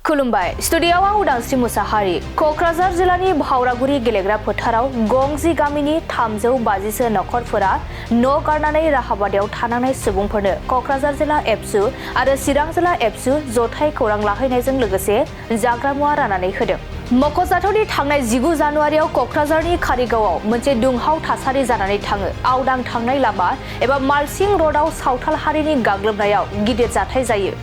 खुलुमबाय स्टुडिय'आव उदांस्रि मुसाहारि क'क्राझार जिल्लानि भावरागुरि गेलेग्रा फोथाराव गंजि गामिनि 350सो नखरफोरा न' गारनानै राहाबादायाव थानांनाय सुबुंफोरनो क'क्राझार जिल्ला एबसु आरो चिरां जिल्ला एबसु जथाय खौरां लाहैनायजों लोगोसे जाग्रा मुवा राननानै होदों। मख'जाथावदि थांनाय 19 जानुवारियाव क'क्राझारनि कारिगावआव मोनसे दुंहाव थासारि जानानै थाङो। आवदां थांनाय लामा एबा मालसिं र'डआव सावथाल हारिनि गाग्लोबनायाव गिदिर जाथाय जायो।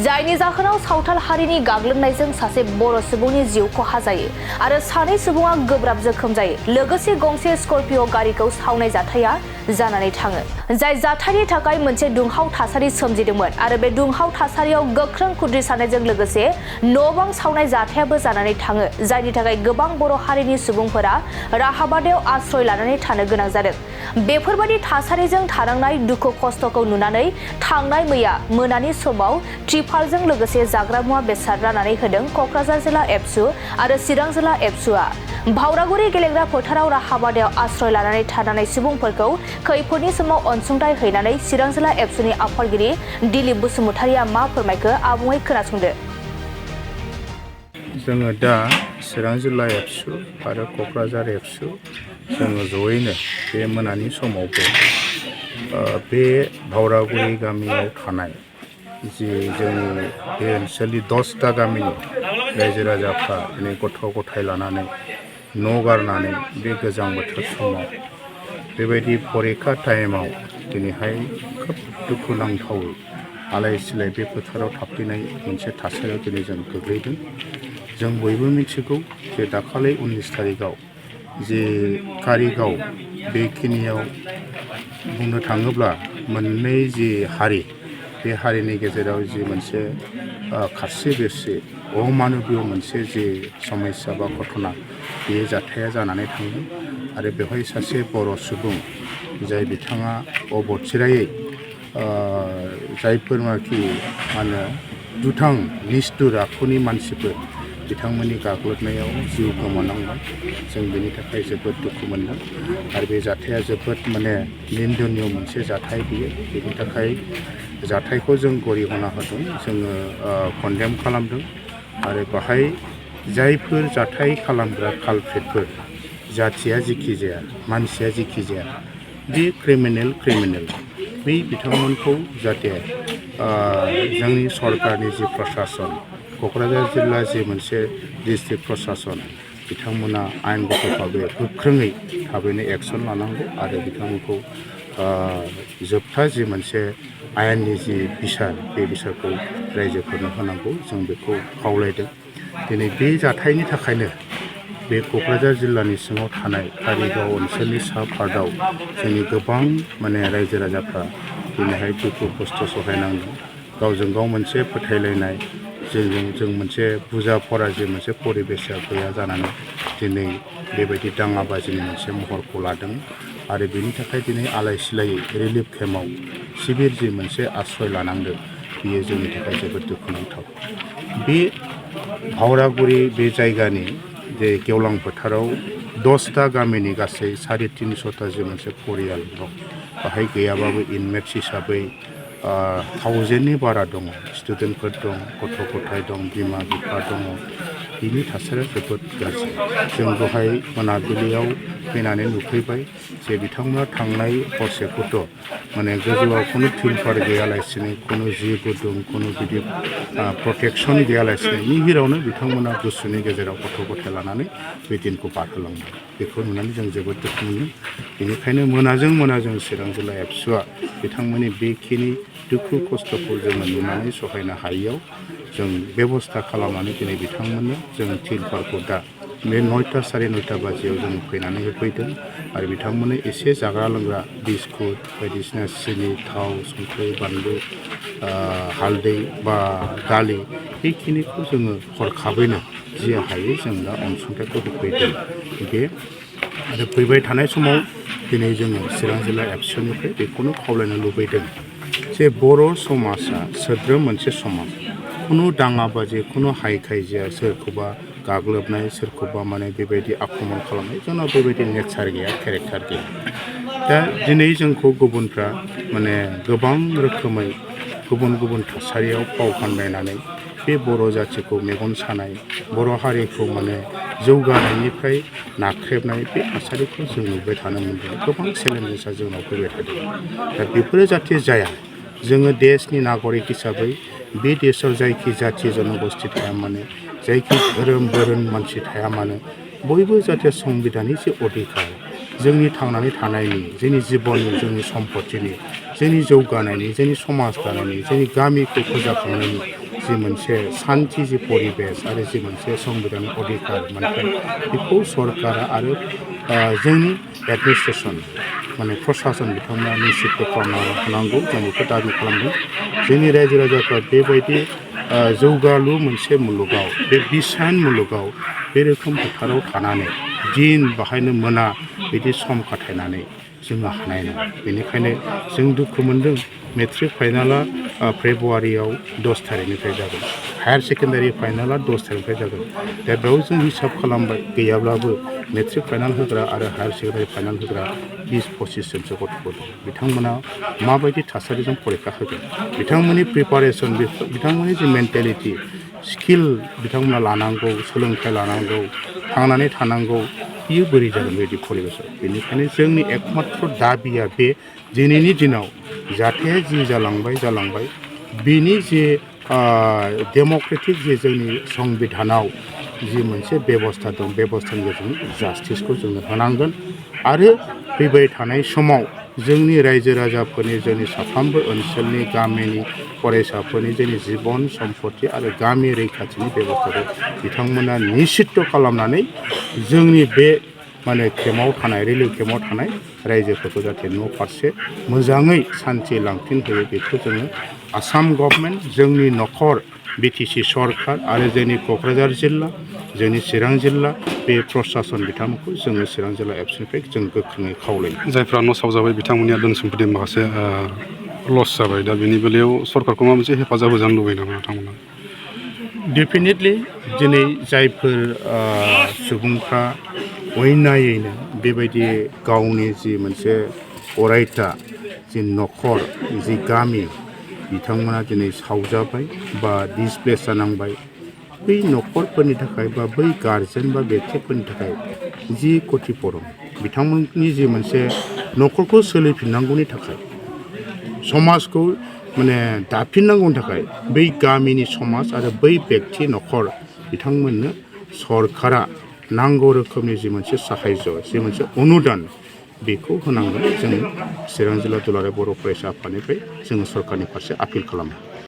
जायनि जाहोनाव सावथाल हारिनि गाग्लोबनायजों सासे बर' सुबुंनि जिउ खहा जायो आरो सानै सुबुङा गोब्राब जोखोम जायो। लोगोसे गंसे स्कर्पिय' गारिखौ सावनाय जाथाया जानानै थाङो। जाय जाथायनि थाखाय मोनसे दुंहाव थासारि सोमजिदोंमोन आरो बे दुंहाव थासारियाव गोख्रों खुद्रिसारनायजों लोगोसे न' बां सावनाय जाथायाबो जानानै थाङो। जायनि थाखाय गोबां बर' हारिनि सुबुंफोरा राहाबादायाव आश्रय लानानै थानो गोनां जादों। बेफोरबायदि थासारिजों थानांनाय दुखु खस्थ'खौ नुनानै थांनाय मैया मोनानि समाव त्रिपालजों लोगोसे जाग्रा मुवा बेसाद राननानै होदों क'क्राझार जिल्ला एबसु आरो चिरां जिल्ला एबसुआ। भावरागुरि गेलेग्रा फोथाराव राहाबादायाव आश्रय लानानै थानाय सुबुंफोरखौ खैफोदनि समाव अनसुंथाइ हैनानै चिरां जिल्ला एबसुनि आफादगिरि दिलीप बसुमतारिया मा फोरमायखो आबुङै खोनासंदो। जोङो दा चिरां जिल्ला एबसु आरो क'क्राझार एबसु जोङो जयैनो बे मोनानि समावबो बे भावरागुरि गामियाव थानाय जि जोंनि बे ओनसोलनि 10टा गामिनि रायजो राजाफ्रा दिनै गथ' गथाय लानानै न' गारनानै बे गोजां बोथोर समाव बेबायदि परिखा टाइमाव दिनैहाय खोब दुखुनांथावै आलाय सिलाय बे फोथाराव थाफैनाय मोनसे थासारियाव दिनै जों गोग्लैदों। जों बयबो मिथिगौ जे दाखालि 19 तारिखआव जे कारिगाव बेखिनियाव बुंनो थाङोब्ला मोननै जि हारि बे हारिनि गेजेराव जि मोनसे खारसे बेरसे अमानबीय मोनसे जि समस्या बा घटना बे जाथाया जानानै थांदों आरो बेवहाय सासे बर' सुबुं जाय बिथाङा अबथिरायै जायफोरनाखि मा होनो दुथां निष्ठुर आखुनि मानसिफोर बिथांमोननि गाग्लोबनायाव जिउ गोमानांबाय। जों बेनि थाखाय जोबोद दुखु मोनदों आरो बे जाथाया जोबोद निन्दनीय मोनसे जाथाय बियो। बेनि थाखाय जाथायखौ जों गरिहना होदों, जोङो कन्डेम खालामदों आरो बाहाय जायफोर जाथाय खालामग्रा कालप्रिटफोर जाथिया जिखि जाया मानसिया जिखि जाया बे क्रिमिनेल बै बिथांमोनखौ जाहाथे जोंनि सरकारनि जि प्रसासन क'क्राझार जिल्ला जि मोनसे डिस्ट्रिक्ट प्रसासन बिथांमोना आयेनगत भाबै गोख्रोङै थाबैनो एक्सन लानांगौ आरो बिथांमोनखौ जोबथा जि मोनसे आयेननि जि बिसार बे बिसारखौ रायजोफोरनो होनांगौ जों बेखौ खावलायदों। दिनै बे जाथायनि थाखायनो बे क'क्राझार जिल्लानि सिङाव थानाय कारिगाव ओनसोलनि सा पार्टआव जोंनि गोबां रायजो राजाफ्रा दिनैहाय दुखु खस्थ' सहायनांदों। गावजों गाव मोनसे फोथायलायनाय जों मोनसे बुजा फरा जि मोनसे परिबेसा गैया जानानै दिनै बेबायदि दाङाबाजिनि मोनसे महरखौ लादों आरो बेनि थाखाय दिनै आलाय सिलायै रिलिफ केम्पआव शिबिर जि मोनसे आश्रय लानांदों बियो जोंनि थाखाय जोबोद दुखुनांथाव। बे भावरागुरि बे जायगानि जे गेवलां फोथाराव 10टा गामिनि गासै 350टा जि मोनसे परियाल दं बाहाय गैयाबाबो इनमेट्स हिसाबै 1000नि बारा दङ। स्टुडेन्टफोर दं, गथ' गथाय दं, बिमा बिफा दङ। बिनि थासारिया जोबोद गाज्रि। जों दहाय मोनाबिलियाव फैनानै नुफैबाय जे बिथांमोना थांनाय हरसेखौथ' गोजौआव खुनु फिल्टार गैयालासिनो खुनु जि गुदुं खुनु बिदि प्रटेक्सन गैयालासिनो निहिरावनो बिथांमोना गुसुनि गेजेराव गथ' गथाय लानानै बे दिनखौ बारहोलांबाय। बेखौ नुनानै जों जोबोद दुखु मोनो। बेनिखायनो मोनाजों चिरां जिल्ला एबसुआ बिथांमोननि बेखिनि दुखु खस्थ'खौ जोङो नुनानै सहायनो हायैयाव जों बेबस्था खालामनानै दिनै बिथांमोननो जों फिल्टारखौ दा बे 9टा 9:30 बाजियाव जों फैनानै होफैदों आरो बिथांमोननो एसे जाग्रा लोंग्रा बिस्कुट बायदिसिना सिनि थाव संख्रि बानलु हालदै बा दालि बेखिनिखौ जोङो हरखाबैनो जि हायो जों दा अनसुंथाइखौ होफैदों। बे आरो फैबाय थानाय समाव दिनै जोङो चिरां जिल्ला एबसुनिफ्राय बेखौनो खावलायनो लुबैदों जे बर' समाजा सोद्रोम मोनसे समाज खुनु दाङाबाजि खुनु हाय खायजिया सोरखौबा गाग्लोबनाय सोरखौबा बेबायदि आक्रमण खालामनाय जोंनाव बेबायदि नेचार गैया, केरेक्टार गैया। दा दिनै जोंखौ गुबुनफ्रा गोबां रोखोमै गुबुन गुबुन थासारियाव फाव फान्दायनानै बे बर' जाथिखौ मेगन सानाय बर' हारिखौ माने जौगानायनिफ्राय नाख्रेबनाय बे थासारिखौ जों नुबाय थानो मोनदों गोबां चेलेन्जेसआ जोंनाव फैबाय थादों दा बेफोरो जाहाथे जाया जोङो देशनि नागरिक हिसाबै बे देशआव जायखि जाथि जनगोष्ठी थाया मानो जायखि धोरोम बोरोन मानसि थाया मानो बयबो जाहाथे संबिधाननि जे अधिकार जोंनि थांनानै थानायनि जोंनि जिबननि जोंनि सम्पतिनि जोंनि जौगानायनि जोंनि समाज दानायनि जोंनि गामिखौ फोजाखांनायनि जि मोनसे सान्थि जि परिबेस आरो जि मोनसे संबिधान अधिकार मोन्थाय बेखौ सरकारा आरो जोंनि एडमिनिस्ट्रेसन माने प्रसासन बिथांमोना निश्चित खालामनो हानांगौ जों बेखौ दाबि खालामदों जोंनि रायजो राजाफ्रा बेबायदि जौगालु मोनसे मुलुगाव बे बिसायन मुलुगाव बे रोखोम फोथाराव थानानै दिन बाहायनो मोना बिदि सम खाथायनानै जोङो हानाय नङा बेनिखायनो जों दुखु मोनदों मेट्रिक फाइनाला फेब्रुवारियाव 10 थारिखनिफ्राय जागोन हायार सेकेन्डारि फाइनाला 10 थारिखनिफ्राय जागोन दा बेयाव जों हिसाब खालामबाय गैयाब्लाबो मेट्रिक फाइनाल होग्रा आरो हायार सेकेन्डारि फाइनाल होग्रा 20-25 जनसो गथ'फोर दं बिथांमोना माबायदि थासारिजों फरिखा होगोन बिथांमोननि प्रिपारेसन बिथांमोननि जि मेन्टेलिटि स्किल बिथांमोना लानांगौ सोलोंथाइ लानांगौ थांनानै थानांगौ बियो बोरै जागोन बेबायदि परिबेसाव बेनिखायनो जोंनि एकमात्र दाबिया बे दिनैनि दिनाव जाथाया जि जालांबाय बेनि जे डेम'क्रेटिक जे जोंनि संबिधानाव जि मोनसे बेबस्था दं बेबस्थानि गेजेरजों जास्टिसखौ जोङो होनांगोन आरो फैबाय थानाय समाव जोंनि रायजो राजाफोरनि जोंनि साफ्रोमबो ओनसोलनि गामिनि फरायसाफोरनि जोंनि जिबन सम्पति आरो गामि रैखाथिनि बेबस्थाखौ बिथांमोना निश्चित खालामनानै जोंनि बे माने केम्पआव थानाय रिलिफ केम्पआव थानाय रायजोफोरखौ जाहाथे न' फारसे मोजाङै सान्थि लांफिनहोयो बेखौ जोङो आसाम गभर्नमेन्ट जोंनि न'खर बिटिसि सरकार आरो जोंनि क'क्राझार जिल्ला जोंनि चिरां जिल्ला बे प्रसासन बिथांमोनखौ जोङो चिरां जिल्ला एबसुनिफ्राय जों गोख्रोङै खावलायो जायफ्रा न' सावजाबाय बिथांमोननिया धोन सम्पति माखासे लस जाबाय दा बेनि बेलायाव सरकारखौ माबा मोनसे हेफाजाब होजानो लुबैयो नामा नोंथांमोना डेफिनेटलि दिनै जायफोर सुबुंफ्रा अयनायैनो बेबायदि गावनि जि मोनसे अरायथा जि न'खर जि गामि बिथांमोना दिनै सावजाबाय बा डिसप्लेस जानांबाय बै न'खरफोरनि थाखाय बा बै गार्जेन बा बेक्तिफोरनि थाखाय जि खथिपुरन बिथांमोननि जि मोनसे न'खरखौ सोलिफिननांगौनि थाखाय समाजखौ माने दाफिननांगौनि थाखाय बै गामिनि समाज आरो बै बेक्ति न'खर बिथांमोननो सरकारा नांगौ रोखोमनि जि मोनसे साहाय्य जि मोनसे अनुदान बेखौ होनांगोन जों चिरां जिल्ला दुलाराय बर' फरायसा आफादनिफ्राय जोङो सरकारनि फारसे आपिल खालामो